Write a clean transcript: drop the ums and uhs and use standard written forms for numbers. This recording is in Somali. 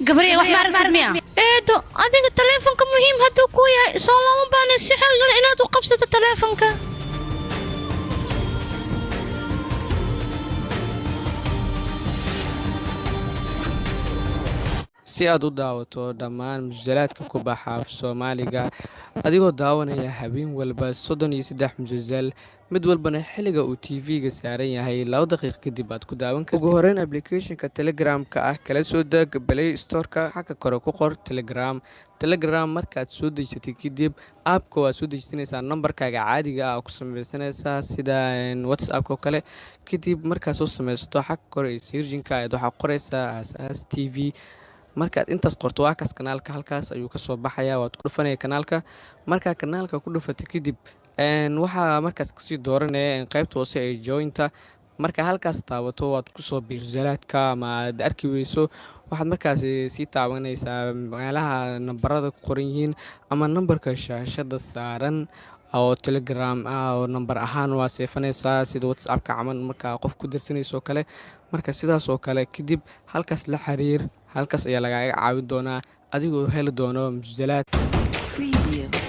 Gabriya, wax ma aragtid miya? Eedo, adiga taleefonka muhiim hadduu kuu yahay, soo looma baahna si xoog leh inaad u qabsato taleefonka. Si aad u daawato dhammaan musalsalaadka ku baxa af Soomaaliga, adigoo daawanaya habeen walba 33 musalsal, mid walbana xilliga uu TV-ga saaran yahay 2 daqiiq kadib aad ku daawan kartid. Ugu horeyn, applicationka Telegramka ah kala soo deg Play Storeka. Xagga kore ku qor Telegram. Telegram markaad soo dejisatay kadib, appka waad soo dejisanaysaa, nambarkaaga caadiga ah ku sameysanaysaa sida WhatsApp oo kale. Kadib markaad soo sameysato, xagga kore ee searchinka ayaad waxaa qoraysaa Aasaas TV. Markaad intaas qorto, waa kaas kanaalka, halkaas ayuu kasoo baxaya. Waad ku dhufanaya kanaalka. Markaa kanaalka ku dhufatay kadib, waxaa markaas kasii dooranaya qaybta hoose ee jointa. Marka halkaas taabato, waad kusoo bimusalsalaadka ama aad arki weyso, waxaad markaas sii taabanaysaa meelaha nambarada ku qoran yihiin ama nambarka shaashada saaran oo Telegram ah, oo nambar ahaan waa seefanaysaa sida WhatsAppka camal markaa qof ku dirsanayso kale. Marka sidaas oo kale kadib halkaas la xiriir, halkaas ayaa lagaaga caawin doonaa adigoo heli doono musalsalaad. Preview.